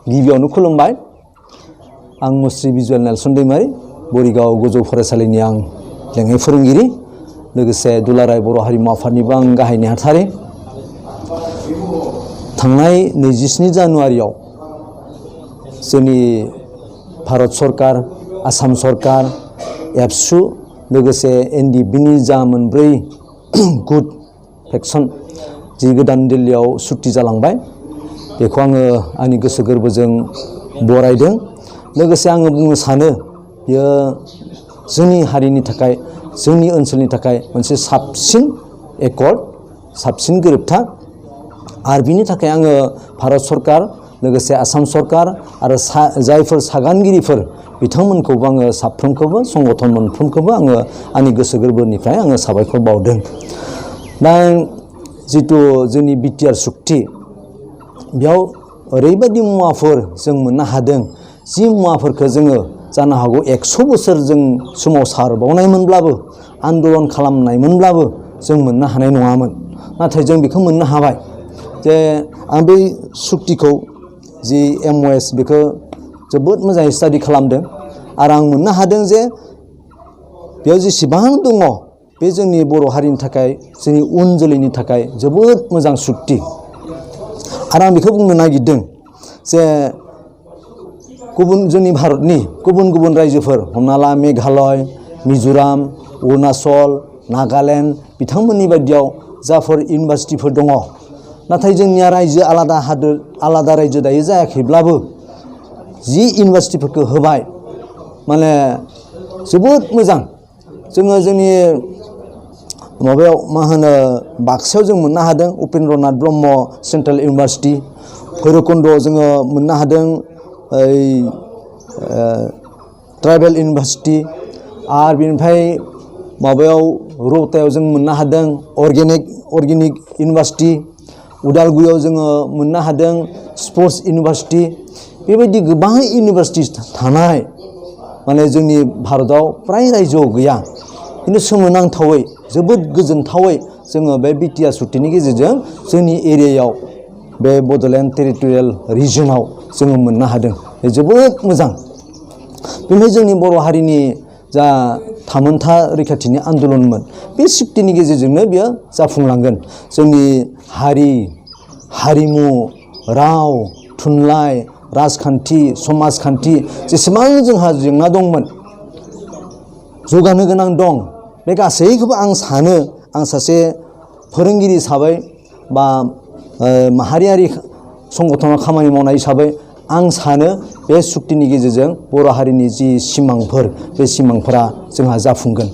गिबियावनो खुलुमबाय आं मुस्रि बिजुवेल नेलसन दैमारि बरिगाव गोजौ फरायसालिनि आं लेङाइ फोरोंगिरि लोगोसे दुलाराय बर' हारिमु आफादनिबो आं गाहाय नेहाथारि थांनाय 27 जानुवारियाव जोंनि भारत सरकार आसाम सरकार एबसु लोगोसे एनडिबिनि जा मोनब्रै गुड फेक्सन जि गोदान दिल्लीयाव सुक्ति जालांबाय बेखौ आङो आंनि गोसो गोरबोजों बरायदों लोगोसे आङो बुंनो सानो बेयो जोंनि हारिनि थाखाय जोंनि ओनसोलनि थाखाय मोनसे साबसिन एकर्ड साबसिन गोरोबथा आरो बिनि थाखाय आङो भारत सरकार लोगोसे आसाम सरकार आरो जायफोर सागानगिरिफोर बिथांमोनखौबो आङो साफ्रोमखौबो संगठन मोनफ्रोमखौबो आङो आंनि गोसो गोरबोनिफ्राय आङो साबायखर बावदों दा जितु जोंनि बिटिआर सुक्ति बेयाव ओरैबायदि मुवाफोर जों मोननो हादों जि मुवाफोरखौ जोङो जानो हागौ 100 बोसोर जों सोमावसारबावनायमोनब्लाबो आन्दलन खालामनायमोनब्लाबो जों मोननो हानाय नङामोन नाथाय जों बेखौ मोननो हाबाय जे आं बे सुक्तिखौ जि MOS बेखौ जोबोद मोजाङै स्टाडि खालामदों आरो आं मोननो हादों जे बेयाव जेसेबां दङ बे जोंनि बर' हारिनि थाखाय जोंनि उन जोलैनि थाखाय जोबोद मोजां सुक्ति आरो आं बेखौ बुंनो नागिरदों जे जोंनि भारतनि गुबुन गुबुन रायजोफोर हमना ला मेघालय मिजोराम अरुणाचल नागालेण्ड बिथांमोननि बायदियाव जाफोर इउनिभारसिटिफोर दङ नाथाय जोंनिया रायजो आलादा हादोर आलादा रायजो दायो जायाखैब्लाबो जि इउनिभारसिटिफोरखौ होबाय माने जोबोद मोजां जोङो जोंनि माबायाव मा होनो बाक्सायाव जों मोननो हादों उपेन्द्रनाथ ब्रह्म सेन्ट्रेल इउनिभारसिटि भैरबकुन्द'आव जोङो मोननो हादों ट्राइबेल इउनिभारसिटि आरो बिनिफ्राय माबायाव रौतायाव जों मोननो हादों अर्गेनिक इउनिभारसिटि उदालगुरियाव जोङो मोननो हादों स्पर्ट्स इउनिभारसिटि बेबायदि गोबां इउनिभारसिटि थानाय माने जोंनि भारताव फ्राय रायजोआव गैया खिन्थु सोमोनांथावै जोबोद गोजोनथावै जोङो बे बिटिआर सुक्तिनि गेजेरजों जोंनि एरियायाव बे बड'लेण्ड टेरिटरियेल रिजनाव जोङो मोननो हादों बे जोबोद मोजां बेनिफ्राय जोंनि बर' हारिनि जा थामोनथा रैखाथिनि आन्दलनमोन बे सुक्तिनि गेजेरजोंनो बेयो जाफुंलांगोन जोंनि हारिमु राव थुनलाइ राजखान्थि समाजखान्थि जेसेबां जोंहा जेंना दंमोन जौगानो गोनां दं बे गासैखौबो आं सानो आं सासे फोरोंगिरि हिसाबै बा माहारियारि संगठनाव खामानि मावनाय हिसाबै आं सानो बे सुक्तिनि गेजेरजों बर' हारिनि जि सिमांफोर बे सिमांफोरा जोंहा जाफुंगोन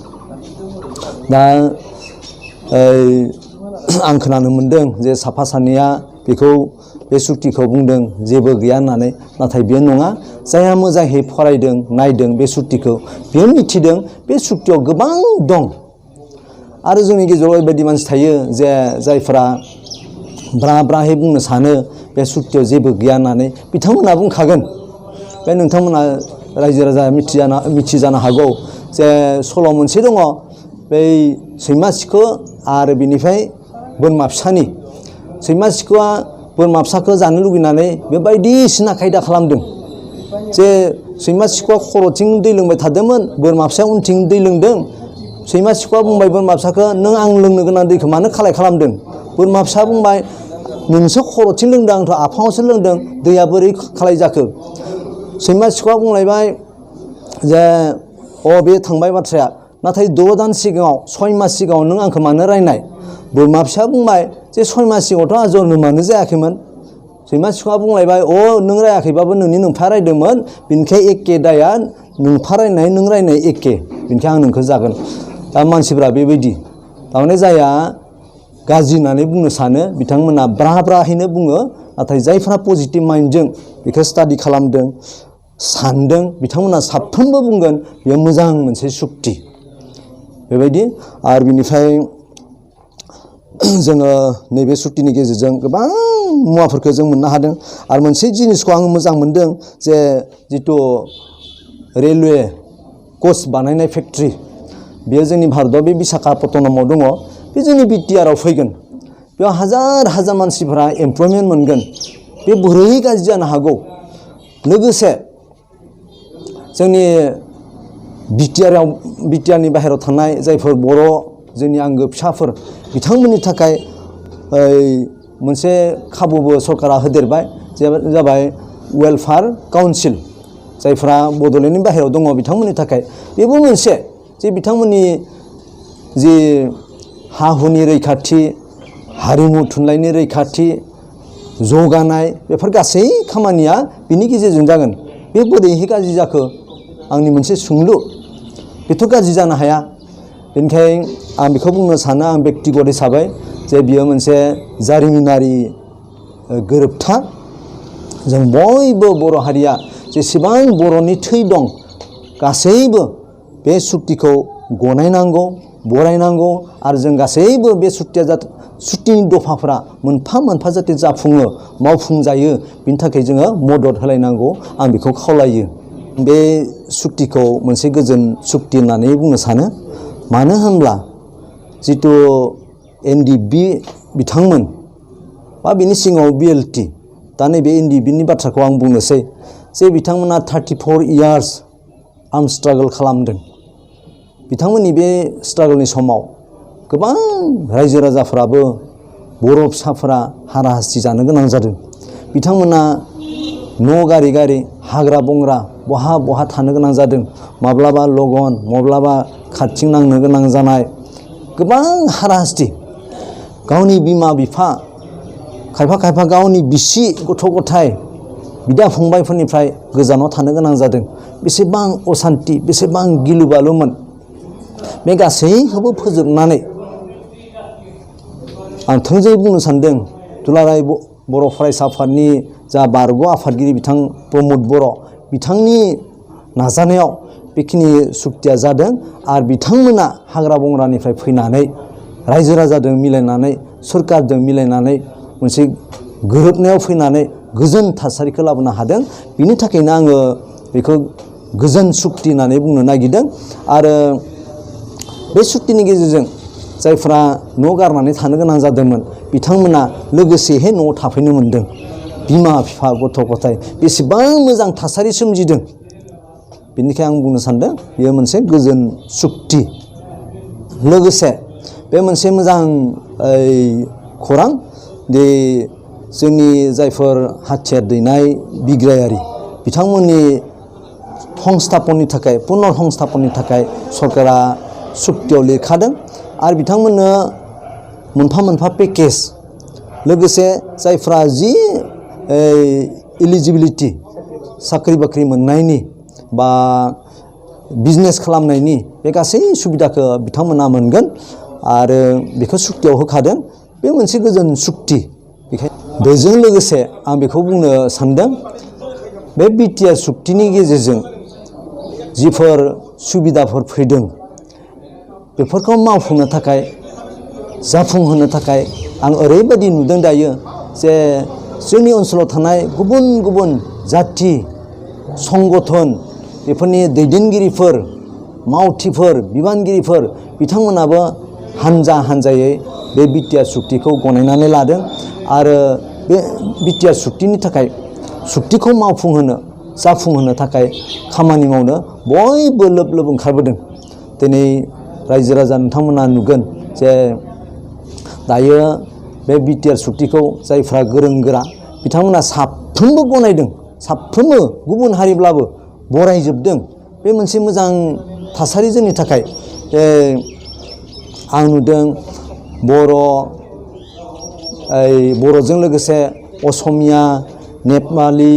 दा आं खोनानो मोनदों जे साफा सानैया बेखौ बे सुक्तिखौ बुंदों जेबो गैया होननानै नाथाय बेयो नङा जायहा मोजाङै फरायदों नायदों बे सुक्तिखौ बेयो मिथिदों बे सुक्तियाव गोबां दं आरो जोंनि गेजेराव ओरैबायदि मानसि थायो जे जायफोरा ब्रा ब्राहै बुंनो सानो बे सुक्तियाव जेबो गैया होननानै बिथांमोना बुंखागोन बे नोंथांमोना रायजो राजा मिथिजानो हागौ जे सल' मोनसे दङ बै सैमा सिखो आरो बिनिफ्राय बोरमा फिसानि सैमा सिखोआ बोरमा फिसाखौ जानो लुगैनानै बे बायदिसिना खायदा खालामदों जे सैमा सिखोआ खर'थिं दै लोंबाय थादोंमोन बोरमा फिसाया उनथिं दै लोंदों सैमा सिखोआ बुंबाय बोरमा फिसाखौ नों आं लोंनो गोनां दैखौ मानो खालाय खालामदों बोरमा फिसा बुंबाय नोंसो खर'थिं लोंदों आंथ' आफाङावसो लोंदों दैया बोरै खालाय जाखो सैमा सिखोआ बुंलायबाय जे बे थांबाय बाथ्राया नाथाय 6 दान सिगाङाव 6 मास सिगाङाव नों आंखौ मानो रायनाय बोरमा फिसा बुंबाय जे 6 मास सिगाङावथ' जोनोमानो जायाखैमोन सैमा सिखोआ बुंलायबाय नों रायाखैबाबो नोंनि नोंफा रायदोंमोन बिनिखाय एखे दाया नोंफा रायनाय नों रायनाय एखे बिनिखाय आं नोंखौ जागोन दा मानसिफ्रा बेबायदि थारमाने जायहा गाज्रि होननानै बुंनो सानो बिथांमोना ब्रा ब्राहैनो बुङो नाथाय जायफ्रा पजिटिभ माइन्डजों बेखौ स्टाडि खालामदों सानदों बिथांमोना साफ्रोमबो बुंगोन बेयो मोजां मोनसे सुक्ति बेबायदि आरो बिनिफ्राय जोङो नैबे सुक्तिनि गेजेरजों गोबां मुवाफोरखौ जों मोननो हादों आरो मोनसे जिनिसखौ आं मोजां मोनदों जे जितु रेलवे कच बानायनाय फेक्ट्रि बेयो जोंनि भारतआव बे बिशाखापट्टनमाव दङ बे जोंनि बिटिआरआव फैगोन बेयाव हाजार हाजार मानसिफोरा एमप्लयमेन्ट मोनगोन बे बोरै गाज्रि जानो हागौ लोगोसे जोंनि बिटिआरनि बाहेरायाव थानाय जायफोर बर' जोंनि आंगो फिसाफोर बिथांमोननि थाखाय मोनसे खाबुबो सरकारा होदेरबाय जाबाय वेलफेयार काउन्सिल जायफ्रा बड'लेण्डनि बाहेरायाव दङ बिथांमोननि थाखाय बेबो मोनसे जे बिथांमोननि जि हा हुनि रैखाथि हारिमु थुनलाइनि रैखाथि जौगानाय बेफोर गासै खामानिया बिनि गेजेरजों जागोन बे बोरैहाय गाज्रि जाखो आंनि मोनसे सोंलु बेथ' गाज्रि जानो हाया बेनिखायनो आं बेखौ बुंनो सानो आं बेक्तिगत हिसाबै जे बियो मोनसे जारिमिनारि गोरोबथा जों बयबो बर' हारिया जेसेबां बर'नि थै दं गासैबो बे सुक्तिखौ गनायनांगौ बरायनांगौ आरो जों गासैबो बे सुक्तिनि दफाफोरा मोनफा मोनफा जाहाथे जाफुङो मावफुंजायो बिनि थाखाय जोङो मदद होलायनांगौ आं बेखौ खावलायो बे सुक्तिखौ मोनसे गोजोन सुक्ति होननानै बुंनो सानो मानो होनब्ला जितु एनडिएफबि बिथांमोन बा बिनि सिङाव बिएलटि दा नैबे एनडिएफबिनि बाथ्राखौ आं बुंनोसै जे बिथांमोना 34 इयार्स आर्म स्ट्रागल खालामदों बिथांमोननि बे स्ट्रागलनि समाव गोबां रायजो राजाफोराबो बर' फिसाफोरा हाराहास्ति जानो गोनां जादों बिथांमोना न' गारि गारि हाग्रा बंग्रा बहा बहा थानो गोनां जादों माब्लाबा लगन माब्लाबा खाथिं नांनो गोनां जानाय गोबां हाराहास्ति गावनि बिमा बिफा खायफा खायफा गावनि बिसि गथ' गथाय बिदा फंबायफोरनिफ्राय गोजानाव थानो गोनां जादों बेसेबां असान्ति बेसेबां गिलु बालुमोन बे गासैखौबो फोजोबनानै आं थोंजोङै बुंनो सानदों दुलाराय बर' फरायसा आफादनि जा बारग' आफादगिरि बिथां प्रमद बर' बिथांनि नाजानायाव बेखिनि सुक्तिया जादों आरो बिथांमोना हाग्रा बंग्रानिफ्राय फैनानै रायजो राजाजों मिलायनानै सरकारजों मिलायनानै मोनसे गोरोबनायाव फैनानै गोजोन थासारिखौ लाबोनो हादों बिनि थाखायनो आङो बेखौ गोजोन सुक्ति होननानै बुंनो नागिरदों आरो बे सुक्तिनि गेजेरजों जायफ्रा न' गारनानै थानो गोनां जादोंमोन बिथांमोना लोगोसेहाय न'आव थाफैनो मोन्दों बिमा बिफा गथ' गथाय बेसेबां मोजां थासारि सोमजिदों बेनिखायनो आं बुंनो सानदों बेयो मोनसे गोजोन सुक्ति लोगोसे बे मोनसे मोजां खौरां दि जोंनि जायफोर हाथियार दैनाय बिग्रायारि बिथांमोननि संस्थापननि थाखाय पुनर संस्थापननि थाखाय सरकारा सुक्तियाव लिरखादों आरो बिथांमोननो मोनफा मोनफा पेकेज लोगोसे जायफ्रा जि इलिजिबिलिटि साख्रि बाख्रि मोननायनि बा बिजनेस खालामनायनि बे गासै सुबिदाखौ बिथांमोना मोनगोन आरो बेखौ सुक्तियाव होखादों बे मोनसे गोजोन सुक्ति बेखायनो बेजों लोगोसे आं बेखौ बुंनो सानदों बे बिटिआर सुक्तिनि गेजेरजों जिफोर सुबिदाफोर फैदों बेफोरखौ मावफुंनो थाखाय जाफुंहोनो थाखाय आं ओरैबायदि नुदों दायो जे जोंनि ओनसोलाव थानाय गुबुन गुबुन जाथि संगठन बेफोरनि दैदेनगिरिफोर मावथिफोर बिबानगिरिफोर बिथांमोनाबो हानजा हानजायै बे बिटिआर सुक्तिखौ गनायनानै लादों आरो बे बिटिआर सुक्तिनि थाखाय सुक्तिखौ मावफुंहोनो जाफुंहोनो थाखाय खामानि मावनो बयबो लोब लोब ओंखारबोदों दिनै रायजो राजा नोंथांमोना नुगोन जे दायो बे बिटिआर सुक्तिखौ जायफ्रा गोरों गोरा बिथांमोना साफ्रोमबो गनायदों साफ्रोमबो गुबुन हारिब्लाबो बरायजोबदों बे मोनसे मोजां थासारि जोंनि थाखाय आं नुदों बर'जों लोगोसे असमिया नेपालि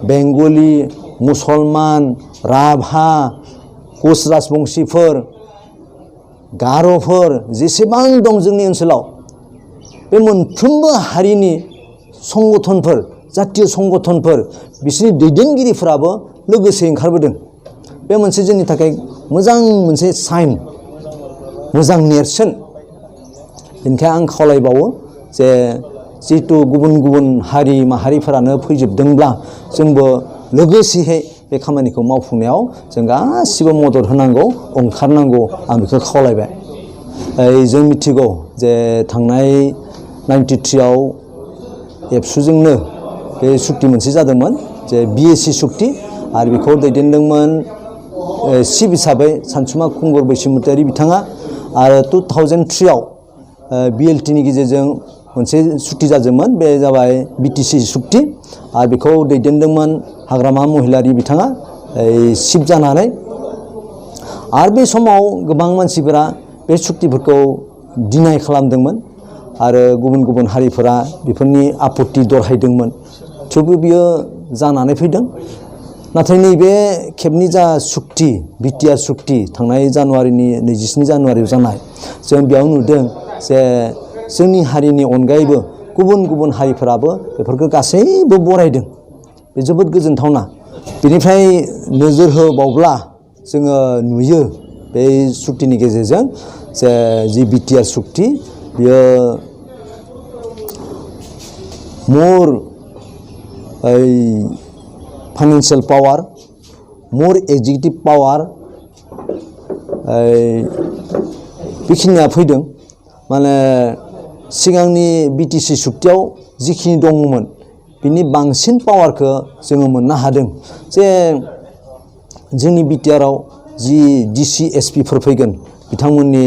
बेंगलि मुसलमान राभा कच राजबंसिफोर गार'फोर जेसेबां दं जोंनि ओनसोलाव बे मोनफ्रोमबो हारिनि संगठनफोर जातीय संगठनफोर बिसोरनि दैदेनगिरिफोराबो लोगोसे ओंखारबोदों बे मोनसे जोंनि थाखाय मोजां मोनसे साइन मोजां नेरसोन बेनिखायनो आं खावलायबावो जे जिहेतु गुबुन गुबुन हारि माहारिफोरानो फैजोबदोंब्ला जोंबो लोगोसेयै बे खामानिखौ मावफुंनायाव जों गासिबो मदद होनांगौ ओंखारनांगौ आं बेखौ खावलायबाय जों मिथिगौ जे थांनाय 93 आव एबसुजोंनो बे सुक्ति मोनसे जादोंमोन जे BSc सुक्ति आरो बेखौ दैदेनदोंमोन चिफ हिसाबै सानसुमा खुंगुर बैसोमुतियारि बिथाङा आरो 2003 आव BLT नि गेजेरजों मोनसे सुक्ति जादोंमोन बे जाबाय BTC सुक्ति आरो बेखौ दैदेनदोंमोन हाग्रामा महिलारि बिथाङा चिफ जानानै आरो बे समाव गोबां मानसिफोरा बे सुक्तिफोरखौ डिनाय खालामदोंमोन आरो गुबुन गुबुन हारिफोरा बेफोरनि आपत्ति दरहायदोंमोन थेवबो बियो जानानै फैदों नाथाय नैबे खेबनि जा सुक्ति बिटिआर सुक्ति थांनाय जानुवारिनि 27 जानुवारियाव जानाय जों बेयाव नुदों जे जोंनि हारिनि अनगायैबो गुबुन गुबुन हारिफोराबो बेफोरखौ गासैबो बरायदों बे जोबोद गोजोनथावना बेनिफ्राय नोजोर होबावब्ला जोङो नुयो बे सुक्तिनि गेजेरजों जे जि बिटिआर सुक्ति बियो मोर फाइनेंशियल पावार मोर एक्जिकिउटिभ पावार बेखिनिया फैदों माने सिगांनि BTC सुक्तियाव जिखिनि दङमोन बिनि बांसिन पावारखौ जोङो मोननो हादों जे जोंनि बिटिआरआव जि DC SP फोर फैगोन बिथांमोननि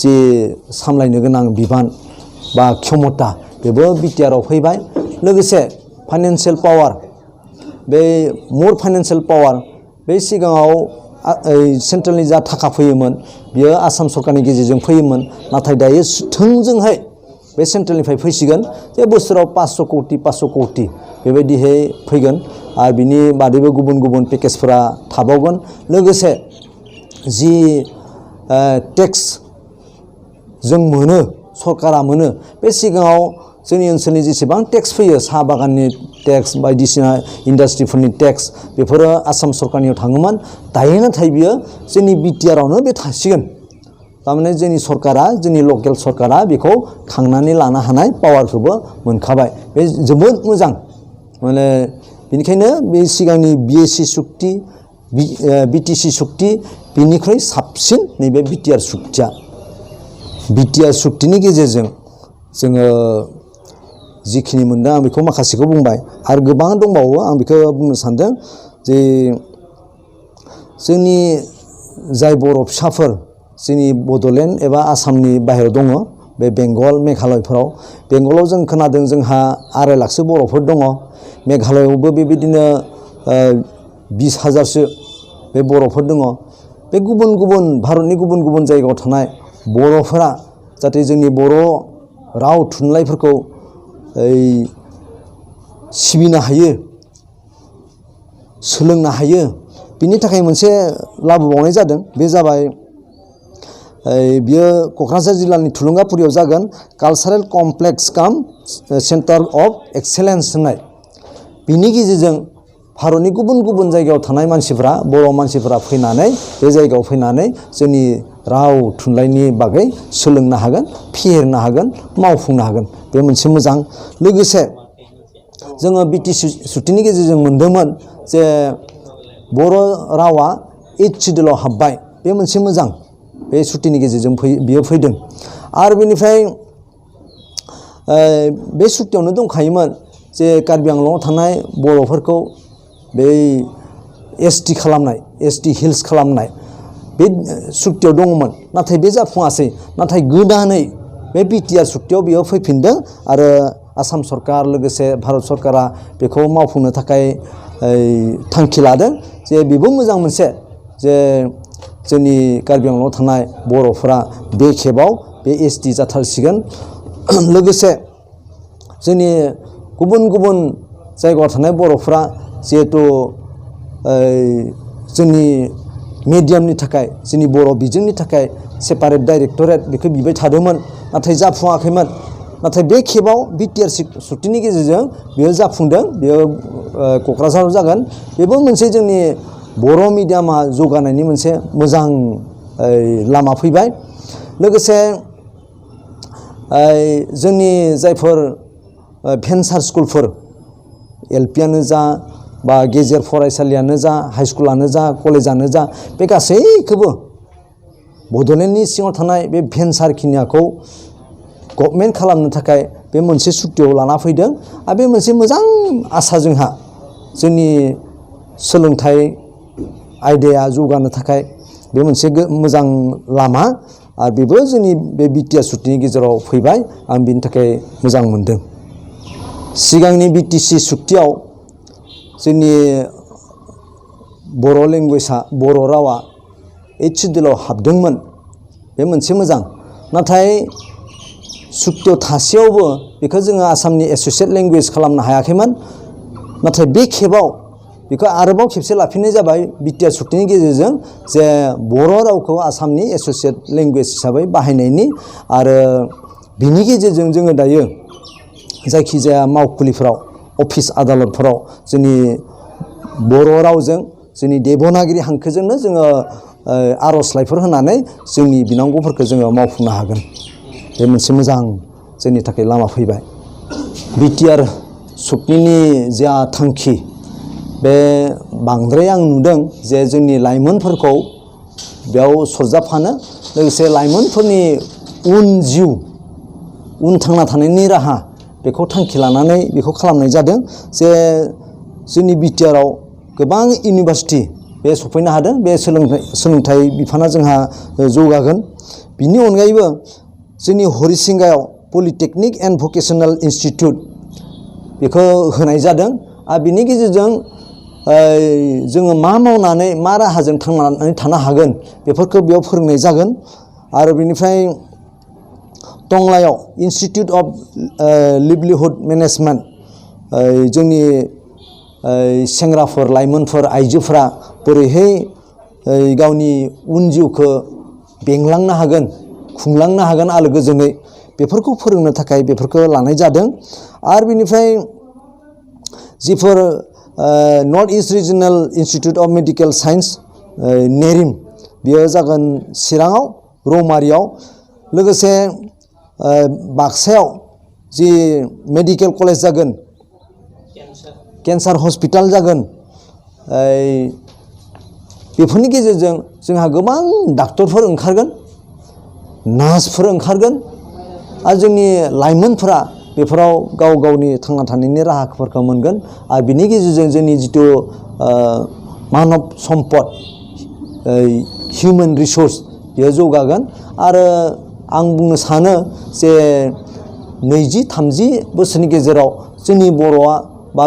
जि सामलायनो गोनां बिबान बा क्षमता बेबो बिटिआरआव फैबाय लोगोसे फाइनेंशियल पावार बे मोर फाइनेंशियल पावार बे सिगाङाव सेन्ट्रेलनि जा थाखा फैयोमोन बियो आसाम सरकारनि गेजेरजों फैयोमोन नाथाय दायो थोंजोंहाय बे सेन्ट्रेलनिफ्राय फैसिगोन जे बोसोराव 500 कौटि बेबायदिहै फैगोन आरो बिनि बादैबो गुबुन गुबुन पेकेजफोरा थाबावगोन लोगोसे जि टेक्स जों मोनो सरकारा मोनो बे सिगाङाव जोंनि ओनसोलनि जेसेबां टेक्स फैयो साहा बागाननि टेक्स बायदिसिना इन्डास्ट्रिफोरनि टेक्स बेफोरो आसाम सरकारनियाव थाङोमोन दायो नाथाय बियो जोंनि बिटिआरआवनो बे थासिगोन तारमाने जोंनि सरकारा जोंनि लकेल सरकारा बेखौ खांनानै लानो हानाय पावारखौबो मोनखाबाय बे जोबोद मोजां माने बेनिखायनो बे सिगांनि BSc सुक्ति BTC सुक्ति बिनिख्रुइ साबसिन नैबे बिटिआर सुक्तिया बिटिआर सुक्तिनि गेजेरजों जोङो जिखिनि मोनदों आं बेखौ माखासेखौ बुंबाय आरो गोबां दंबावो आं बेखौ बुंनो सानदों जे जोंनि जाय बर' फिसाफोर जोंनि बड'लेण्ड एबा आसामनि बाहेरायाव दङ बे बेंगल मेघालयफोराव बेंगलाव जों खोनादों जोंहा 2.5 लाखसो बर'फोर दङ मेघालयआवबो बेबायदिनो 20,000सो बे बर'फोर दङ बे गुबुन गुबुन भारतनि गुबुन गुबुन जायगायाव थानाय बर'फोरा जाहाथे जोंनि बर' राव थुनलाइफोरखौ सिबिनो हायो सोलोंनो हायो बिनि थाखाय मोनसे लाबोबावनाय जादों बे जाबाय बियो क'क्राझार जिल्लानि थुलुंगापुरियाव जागोन कालचारेल कमप्लेक्स काम सेन्टार अफ एक्सेलेन्स होननाय बिनि गेजेरजों भारतनि गुबुन गुबुन जायगायाव थानाय मानसिफोरा बर' मानसिफोरा फैनानै बे जायगायाव फैनानै जोंनि राव थुनलाइनि बागै सोलोंनो हागोन फेहेरनो हागोन मावफुंनो हागोन बे मोनसे मोजां लोगोसे जोङो BTC सुक्तिनि गेजेरजों मोनदोंमोन जे बर' रावा 8th शिड्यूलाव हाबबाय बे मोनसे मोजां बे सुक्तिनि गेजेरजों बियो फैदों आरो बेनिफ्राय बे सुक्तियावनो दंखायोमोन जे कार्बि आंलंआव थानाय बर'फोरखौ बे ST खालामनाय ST हिल्स खालामनाय बे सुक्तियाव दङमोन नाथाय बे जाफुङासै नाथाय गोदानै बे बिटिआर सुक्तियाव बेयाव फैफिनदों आरो आसाम सरकार लोगोसे भारत सरकारा बेखौ मावफुंनो थाखाय थांखि लादों जे बेबो मोजां मोनसे जे जोंनि कार्बि आंलंआव थानाय बर'फोरा बे खेबाव बे ST जाथारसिगोन लोगोसे जोंनि गुबुन गुबुन जायगायाव थानाय बर'फोरा जिहेतु जोंनि मिडियामनि थाखाय जोंनि बर' बिजोंनि थाखाय सेपारेट डाइरेक्टरेट बेखौ बिबाय थादोंमोन नाथाय जाफुङाखैमोन नाथाय बे खेबाव बिटिआर सुक्तिनि गेजेरजों बेयो जाफुंदों बेयो क'क्राझाराव जागोन बेबो मोनसे जोंनि बर' मिडियामा जौगानायनि मोनसे मोजां लामा फैबाय लोगोसे जोंनि जायफोर भेन्सार स्कुलफोर LPआनो जा बा गेजेर फरायसालियानो जा हाइस्कुलानो जा कलेजानो जा बे गासैखौबो बड'लेण्डनि सिङाव थानाय बे भेन्सार खिनियाखौ गभर्नमेन्ट खालामनो थाखाय बे मोनसे सुक्तियाव लाना फैदों आरो बे मोनसे मोजां आसा जोंहा जोंनि सोलोंथाइ आयदाया जौगानो थाखाय बे मोनसे मोजां लामा आरो बेबो जोंनि बे बिटिआर सुक्तिनि गेजेराव फैबाय आं बिनि थाखाय मोजां मोनदों। सिगांनि बिटिसि सुक्तियाव जोंनि बर' लेंगुवेजआ बर' रावा 8 सिडिउलाव हाबदोंमोन बे मोनसे मोजां नाथाय सुक्तियाव थासेयावबो बेखौ जोङो आसामनि एस'सियेट लेंगुवेज खालामनो हायाखैमोन नाथाय बे खेबाव बेखौ आरोबाव खेबसे लाफिननाय जाबाय बिटिआर सुक्तिनि गेजेरजों जे बर' रावखौ आसामनि एस'सियेट लेंगुवेज हिसाबै बाहायनायनि आरो बिनि गेजेरजों जोङो दायो जायखिजाया मावखुलिफोराव अफिस आदालतफोराव जोंनि बर' रावजों जोंनि देबनागिरि हांखोजोंनो जोङो आर'जलाइफोर होनानै जोंनि बिनांगौफोरखौ जोङो मावफुंनो हागोन बे मोनसे मोजां जोंनि थाखाय लामा फैबाय। बिटिआर सुक्तिनि जा थांखि बे बांद्राय आं नुदों जे जोंनि लाइमोनफोरखौ बेयाव सरजाबफानो लोगोसे लाइमोनफोरनि उन थांना थानायनि राहा बेखौ थांखि लानानै बेखौ खालामनाय जादों जे जोंनि बिटिआराव गोबां इउनिभारसिटि बे सफैनो हादों बे सोलोंथाइ बिफाना जोंहा जौगागोन। बिनि अनगायैबो जोंनि हरिसिंगायाव पलिटेकनिक एन्ड भकेसनेल इन्सटिटिउट बेखौ होनाय जादों आरो बिनि गेजेरजों जोङो मा मावनानै मा राहाजों थांनानै थानो हागोन बेफोरखौ बेयाव फोरोंनाय जागोन आरो बेनिफ्राय टंलायाव इन्सटिटिउट अफ लिभलिहुड मेनेजमेन्ट जोंनि सेंग्राफोर लाइमोनफोर आइजोफोरा बोरैहाय गावनि उन जिउखौ बेंलांनो हागोन खुंलांनो हागोन आलो गोजोनै बेफोरखौ फोरोंनो थाखाय बेफोरखौ लानाय जादों आरो बेनिफ्राय जिफोर north east regional institute of medical science NERIM बेयो जागोन चिराङाव रौमारियाव लोगोसे बाक्सायाव जि मेडिकेल कलेज जागोन केन्सार हस्पिटाल जागोन बेफोरनि गेजेरजों जोंहा गोबां डाक्टरफोर ओंखारगोन नार्सफोर ओंखारगोन आरो जोंनि लाइमोनफोरा बेफोराव गाव गावनि थांना थानायनि राहाफोरखौ मोनगोन आरो बिनि गेजेरजों जोंनि जिथु मानब सम्पद हिउमेन रिसर्स बेयो जौगागोन आरो आं बुंनो सानो जे 20-30 बोसोरनि गेजेराव जोंनि बर'आ बा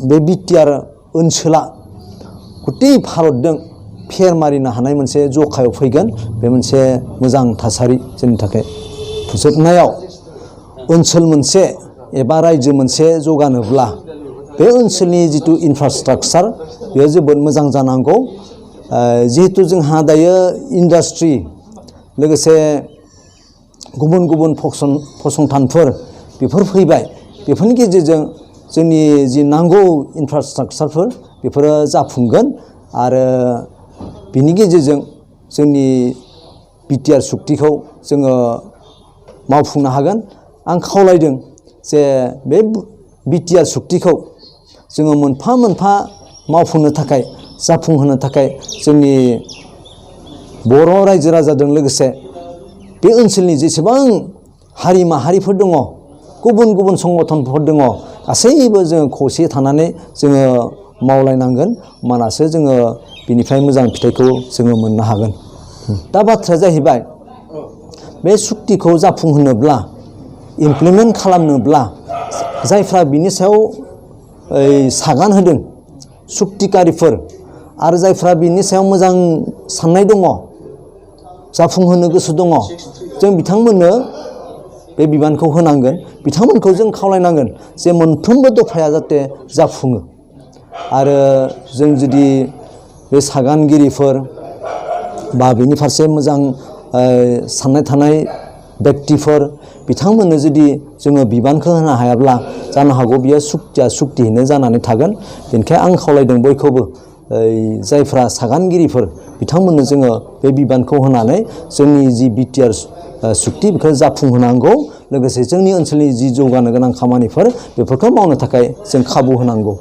बे बिटिआर ओनसोला गथै भारतजों फेर मारिनो हानाय मोनसे जखायाव फैगोन बे मोनसे मोजां थासारि जोंनि थाखाय जोबनायाव ओनसोल मोनसे एबा रायजो मोनसे जौगानोब्ला बे ओनसोलनि जिथु इनफ्रास्ट्राक्चार बेयो जोबोद मोजां जानांगौ जिहेतु जोंहा दायो इन्डास्ट्रि लोगोसे गुबुन गुबुन फसंथानफोर बेफोर फैबाय बेफोरनि गेजेरजों जोंनि जि नांगौ इनफ्रास्ट्राक्चारफोर बेफोरो जाफुंगोन आरो बिनि गेजेरजों जोंनि बिटिआर सुक्तिखौ जोङो मावफुंनो हागोन। आं खावलायदों जे बे बिटिआर सुक्तिखौ जोङो मोनफा मोनफा मावफुंनो थाखाय जाफुंहोनो थाखाय जोंनि बर' रायजो राजाजों लोगोसे बे ओनसोलनि जेसेबां हारि माहारिफोर दङ गुबुन गुबुन संगठनफोर दङ गासैबो जोङो खौसे थानानै जोङो मावलायनांगोन होमबानासो जोङो बिनिफ्राय मोजां फिथाइखौ जोङो मोननो हागोन। दा बाथ्राया जाहैबाय बे सुक्तिखौ जाफुंहोनोब्ला इमप्लिमेन्ट खालामनोब्ला जायफ्रा बिनि सायाव सागान होदों सुक्तिकारिफोर आरो जायफ्रा बिनि सायाव मोजां साननाय दङ जाफुंहोनो गोसो दङ जों बिथांमोननो बे बिबानखौ होनांगोन बिथांमोनखौ जों खावलायनांगोन जे मोनफ्रोमबो दफाया जाहाथे जाफुङो आरो जों जुदि बे सागानगिरिफोर बा बिनि फारसे मोजां साननाय थानाय व्यक्तिफोर बिथांमोननो जुदि जोङो बिबानखौ होनो हायाब्ला जानो हागौ बियो सुक्तिया सुक्तियैनो जानानै थागोन। बेनिखायनो आं खावलायदों बयखौबो जायफ्रा सागानगिरिफोर बिथांमोननो जोङो बे बिबानखौ होनानै जोंनि जि बिटिआर सुक्ति बेखौ जाफुंहोनांगौ लोगोसे जोंनि ओनसोलनि जि जौगानो गोनां खामानिफोर बेफोरखौ मावनो थाखाय जों खाबु होनांगौ।